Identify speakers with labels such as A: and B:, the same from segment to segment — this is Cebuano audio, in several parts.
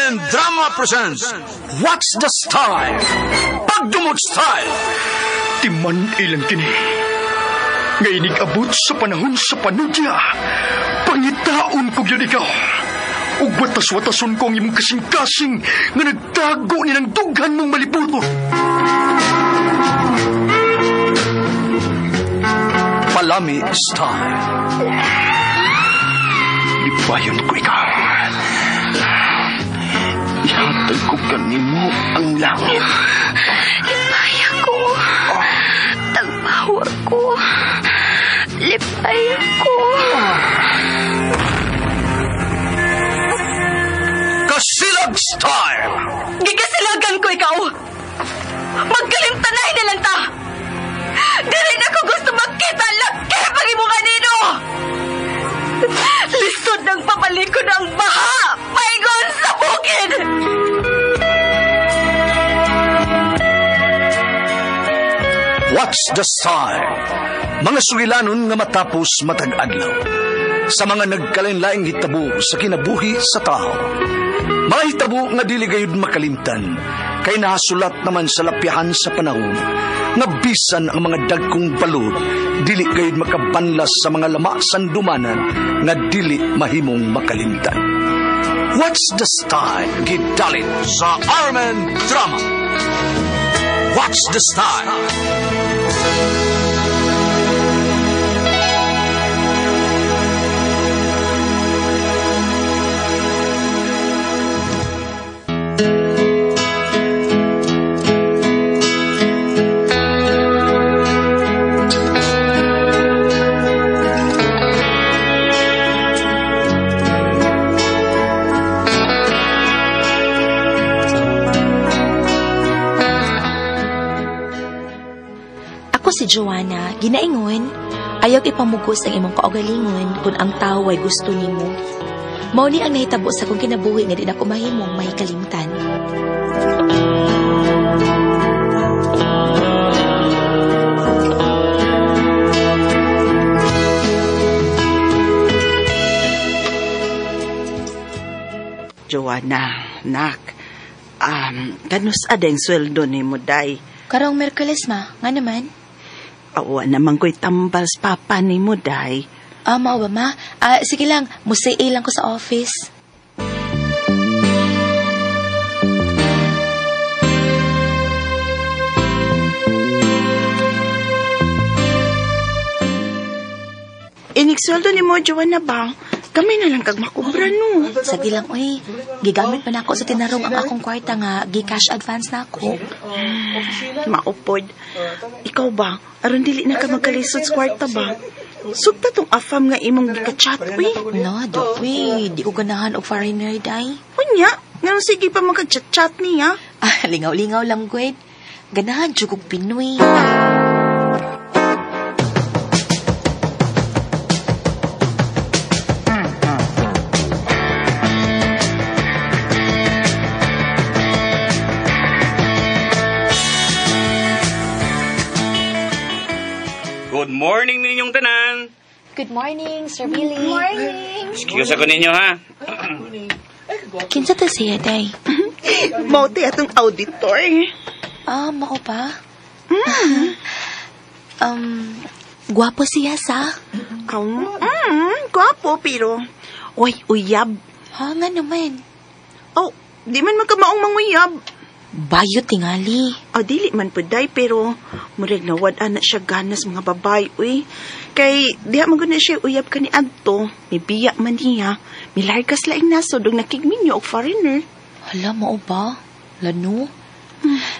A: Armen Drama presents What's the Style? Pagdumot Style!
B: Timan ilang kini. Nga inig-abot sa panahon sa panudya. Pangitaon ko gyud ikaw. Ug watas-watason ko ang imong kasing-kasing nga nagtago ni ng dughan mong malibuton.
A: Palami Style.
B: Lipayon ko ikaw. Ihatag ko kanimo ang langit.
C: Lipaya ko. Tagpawa ko. Lipaya ko.
A: Kasilag Style!
C: Gigasilagan ko ikaw. Magkalimtanay na lang ta. Dili na ko gusto magkita laki pag imo kanino. Lisod ng pabalikon ang baha. Paingon sa bukid.
A: What's the Style? Mga sugilanon nga matapos matag adlaw. Sa mga nagkalain-laing hitabo sa kinabuhi sa tao. Mga hitabo nga dili gayud makalimtan, kay nahasulat naman sa lapyahan sa panahon, nga bisan ang mga dagkong balod, dili gayud makabanlas sa mga lama sandumanan, nga dili mahimong makalimtan. What's the Style? Gidalit sa Armen Drama. What's the Style?
C: Ako si Joanna, ginaingon, ayaw ipamugos ang imong kaugalingon kung ang tao ay gusto nimo. Mao ni ang nahitabo sa akong kinabuhi nga di na ko mahimong mahikalimtan.
D: Joanna, nak, kanus adeng sweldo nimo day?
C: Karong Merkules ma, nga naman?
D: Awa naman ko'y tambal sa papa ni mo, day.
C: Ah, mao ba, ma? Sige lang, musay lang ko sa office.
D: Inigsweldo ni mo, Joanna ba? Kami na lang kag makubra, no?
C: Sige lang, uy. Gigamit pa na ako sa tinarong ang akong kwarta nga gi-cash advance na ako.
D: Maupod. Ikaw ba? Aron dili na ka magkalisod sa kwarta ba? Sugta tong afam nga imong gika-chat, uy.
C: No, do, uy. Di ko ganahan og foreigner, day.
D: Unya, nganong sige pa magka-chat-chat niya?
C: Ah, lingaw-lingaw lang, Gwen. Ganahan, jugog Pinoy.
E: Good morning ninyong tanan.
C: Good morning, Sir Billy. Good morning.
E: Excuse ako ninyo, ha?
C: Kinsa ta siya, day?
D: Mao ti atong auditor.
C: Ah, mao pa? Gwapo siya sa?
D: Gwapo, pero... Uy, uyab.
C: Ha, nga naman.
D: Oh, di man magkamaong manguyab.
C: Bayo tingali.
D: Oh, dili man po, day, pero murag nawad-an na siya ganas mga babae, uy. Kay, diha man gud na siya uyab ka ni adto. May biya man niya. Milargas laing nasod og nakigminyo og foreigner.
C: Hala, mao ba? Lano?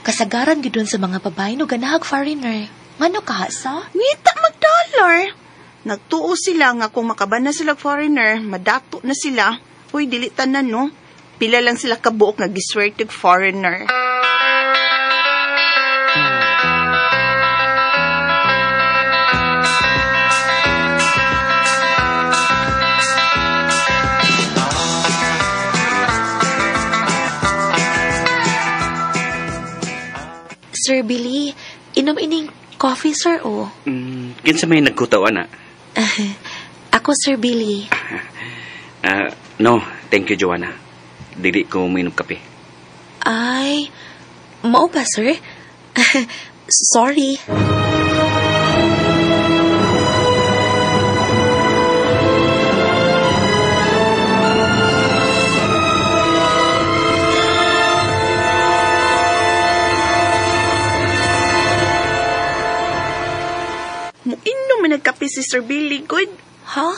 C: Kasagaran gid dun sa mga babae no ganahag foreigner. Ngano ka sa?
D: Ngita mag-dollar. Nagtuo sila nga kung makaban na sila foreigner, madato na sila. Uy, dili tanan, no? Pila lang sila kabuok nga giswerte og foreigner.
C: Sir Billy, inom ining coffee, sir, o?
E: Kinsa may nagkutaw, ana?
C: Ako, Sir Billy.
E: No, thank you, Joanna. Dili ko mainom kape.
C: Ay, mao ba, sir? Sorry.
D: Muinom man nagkape si Sir Billy, good.
C: Ha?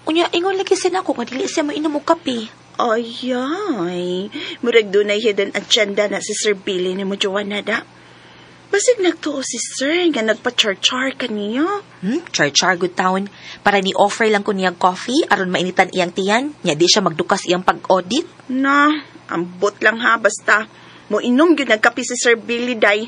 C: Unya, ingon lagi siya nako nga dili siya mainom og kape.
D: Ayay, murag dunay hidden agenda na si Sir Billy ni mo, Joanna, da. Basig nagtuo si Sir nga nagpa-char-char ka niya.
C: Char-char good town. Para ni-offer lang ko niyang coffee aron mainitan iyang tiyan. Nya di siya magdukas iyang pag-audit.
D: Na, ambot lang ha, basta. Muinom gyud nagkape si Sir Billy, day.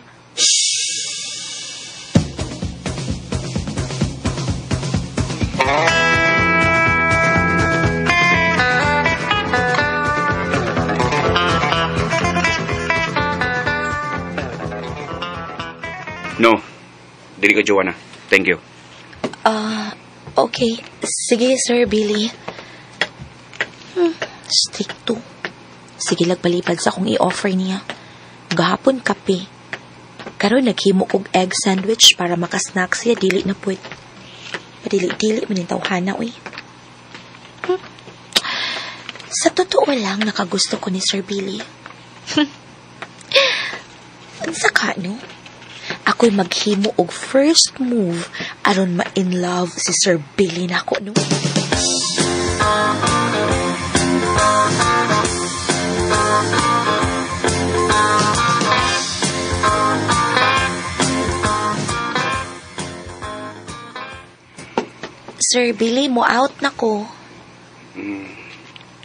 E: No, dili ko, Joanna. Thank you.
C: Okay. Sige, Sir Billy. Stick to. Sige, lagpalipad sa akong i-offer niya. Gahapon kape. Karon naghimo kog egg sandwich para makasnack siya. Dili na pwede. Padili-dili man yung tawhana, uy. Sa totoo lang, nakagusto ko ni Sir Billy. Unsa ka, no? Ako'y maghimo og first move aron ma-in love si Sir Billy nako, no? Sir Billy, mo out na ko.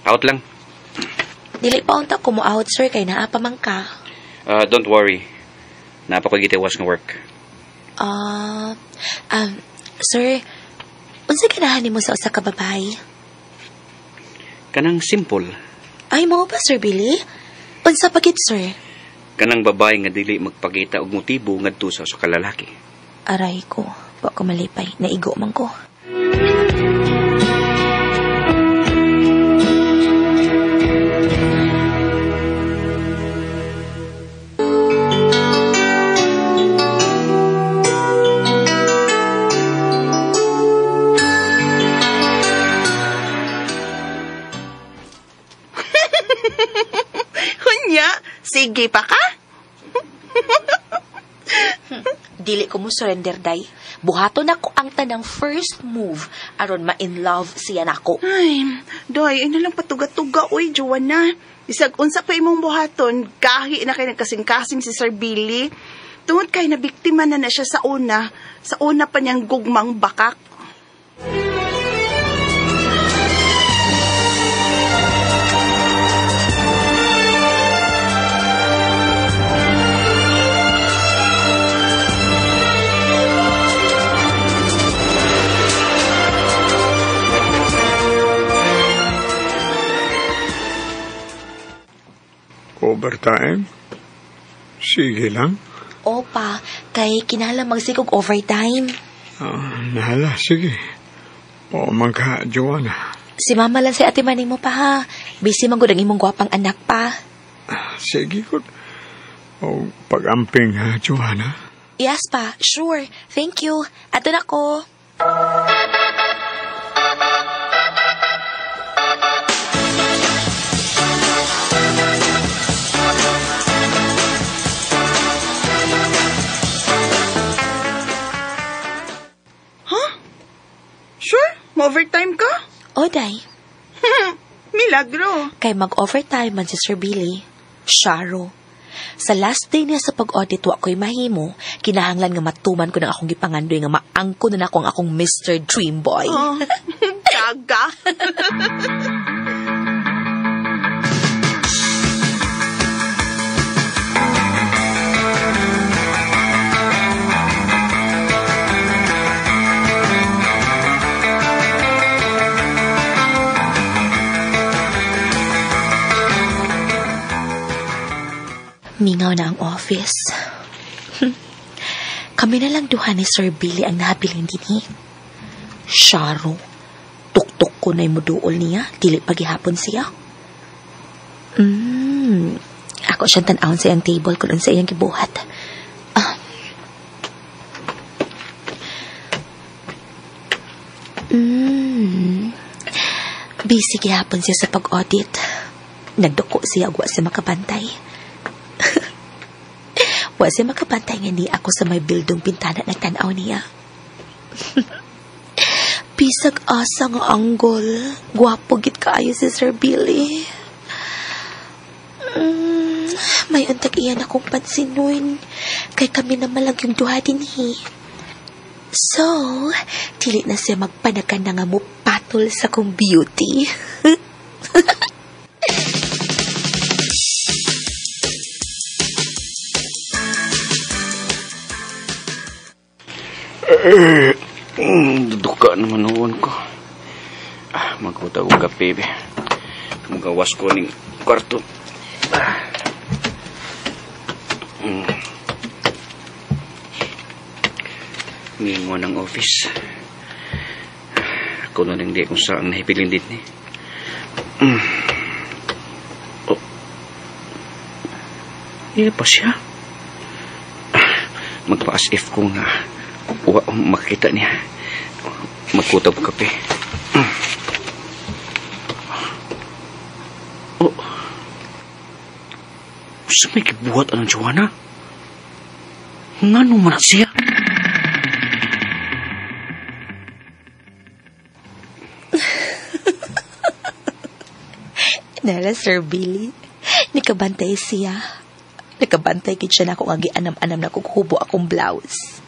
E: Out lang.
C: Dili pa unta ko mo out, sir, kay naa pa man ka.
E: Don't worry. Napakagitiwas nga work.
C: Sir, unsa ganahan nimo sa usa ka babae?
E: Kanang simple.
C: Ay, mao ba, Sir Billy? Unsa pagit, sir?
E: Kanang babae nga dili magpakita og motibo ngadto sa usa ka lalaki.
C: Aray ko, wa ko malipay, naigo man ko.
D: Hunya, sige pa ka?
C: Dili ko mo surrender, day. Buhaton ako ang tanang first move aron ma-in love siya nako.
D: Ay, day, ay nalang patuga-tuga, oy, Joanna. Isag unsa pa imong buhaton, gahi na kay nagkasing-kasing si Sir Billy. Tungod kay nabiktima na na siya sa una pa niyang gugmang bakak.
F: Overtime? Sige lang.
C: Opa, kay kinahanglan magsigog overtime.
F: Nahala, sige. O man ka, Joanna.
C: Si mama lang si ate Maning mo pa ha. Busy man gud ang imong gwapang anak pa.
F: Sige gud. O pag-amping ha, Joanna.
C: Yes pa, sure. Thank you. Ato na ko.
D: Sure? Ma-overtime ka?
C: O, day.
D: Milagro.
C: Kay mag-overtime man si Sir Billy. Sharo. Sa last day niya sa pag-audit, wa ko'y mahimo, kinahanglan nga matuman ko ng akong gipangandoy nga maangko na nako ang akong Mr. Dreamboy.
D: Oh, gaga.
C: Mingaw na ang office. Kami na lang duha ni Sir Billy ang nabilin dinhi. Sharo, tuktok ko na'y muduol niya, dili pagihapon siya. Ako siyang tan-awon sa iyang table kung unsa iyang gibuhat. Busy gihapon siya sa pag-audit. Nagduko siya ug wa siya makabantay. Wa siya makabantay nga ni ako sa may bildong bintana nagtan-aw niya. Bisag asa nga anggol. Gwapo gid kaayo si Sir Billy. May untag iyan akong pansinon. Kay kami na malag yung duha dinhi. So, dili na siya magpanagan na nga mo patol sa kong beauty.
E: Duka naman noon ko. Magkutag og kape, be. Magawas ko ning kwarto. Mingon ang office. Ako na lang di kung saan nahibilin din eh. Oh. Iya pa siya. Magpa-as if ko nga wa makita niya. Magkutag og kape. Oh. Sa may gibuhat anang Joanna? Ngano man siya?
C: Nala, Sir Billy. Nakabantay siya. Nakabantay gid siya na ako nga gianam-anam na kog hubo akong blouse.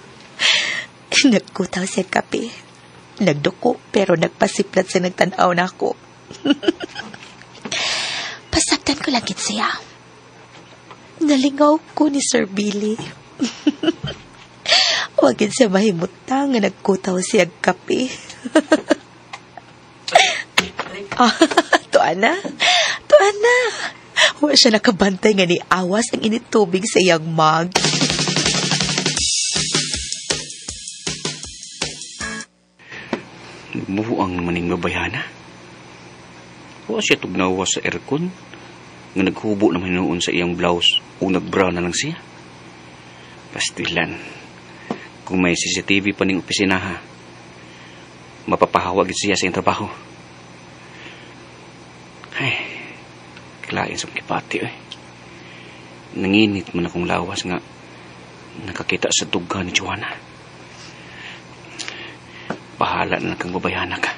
C: Nagkutaw siya kape. Nagduko pero nagpasiplat siya nagtan-aw na ako. Pasaktan ko lang gid siya. Nalingaw ko ni Sir Billy. Wag gid siya mahimutang nga nagkutaw siya kape. Tuan na. Tuan na. Wa siya nakabantay nga ni awas ang init tubig sa iyang mug.
E: Buang naman yung babayana. Wa siya tugnawa sa aircon nga naghubo naman noon sa iyang blouse o nagbra na lang siya. Pastilan, kung may CCTV pa ning opisina ha, mapapahawag siya sa iyang trabaho. Ay, kilain sa kipati eh. Nanginit man akong lawas nga nakakita sa dugha ni Joanna. Bahala na lang kang babayana ka.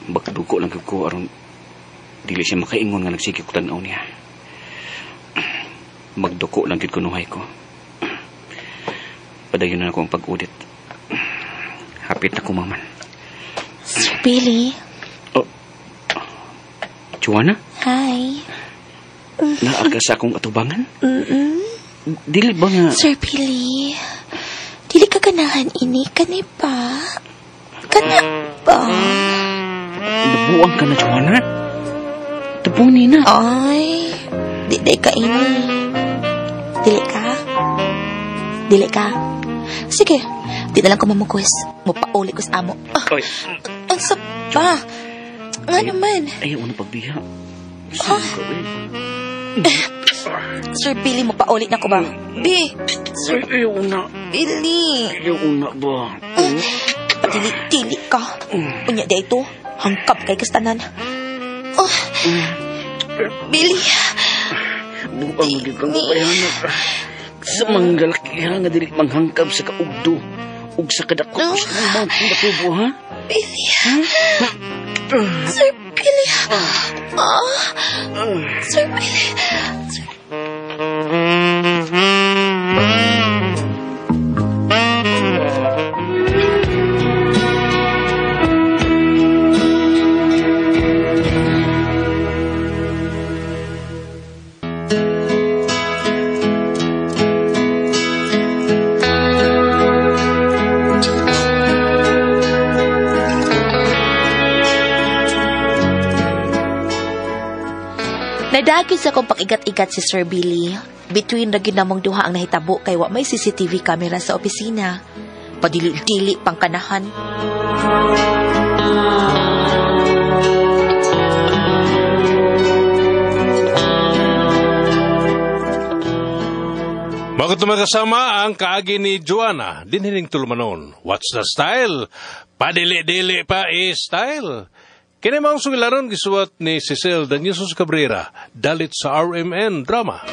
E: Bagdugo lang ko aron dili siya makaingon nga nagsige ko tan-aw niya. Magduko lang gid kunuhay ko. Padayon na ako ang pag-udit. Hapit na kumaman.
C: Sir Billy.
E: Oh. Joanna?
C: Hi.
E: Naa ka sa akong atubangan? Dili ba nga...
C: Sir Billy, dili ka ganahan ini, kani pa? Kana ba?
E: Nabuang ka na, Joanna. Tabunin na.
C: Ay, di ka ini. Dili ka? Dili ka? Sige, di na lang ko mamukos. Mupauli ko sa amo.
E: Oy.
C: Ang sa pa. Nga naman.
E: Ayaw na pagbiha.
C: Sir Billy, mupauli na ko ba? B! Sir
E: ayaw na.
C: Billy!
E: Ayaw na ba?
C: Dili-dili ka. Unya di ito. Hangkap kay kastanan. Oh. Billy!
E: Buang lagi kang babayanak. Sa manggalakiha nga dili manghangkab sa kaugdo ug sa kadako sa mga pinatubo, ha?
C: Billy! Sir Billy! Sir Billy! Sir... Nadagit sa akong pag-igat-igat si Sir Billy. Between ra gyud namong duha ang nahitabo kay wa may CCTV camera sa opisina. Padili-dili pang kanahan.
G: Mga kasama ang kaagi ni Joanna, dinhining tulumanon. What's the style? Padili-dili pa i-style. Kini maong sugilanon gisuwat ni Cecil Danyesos Cabrera, dalit sa RMN Drama.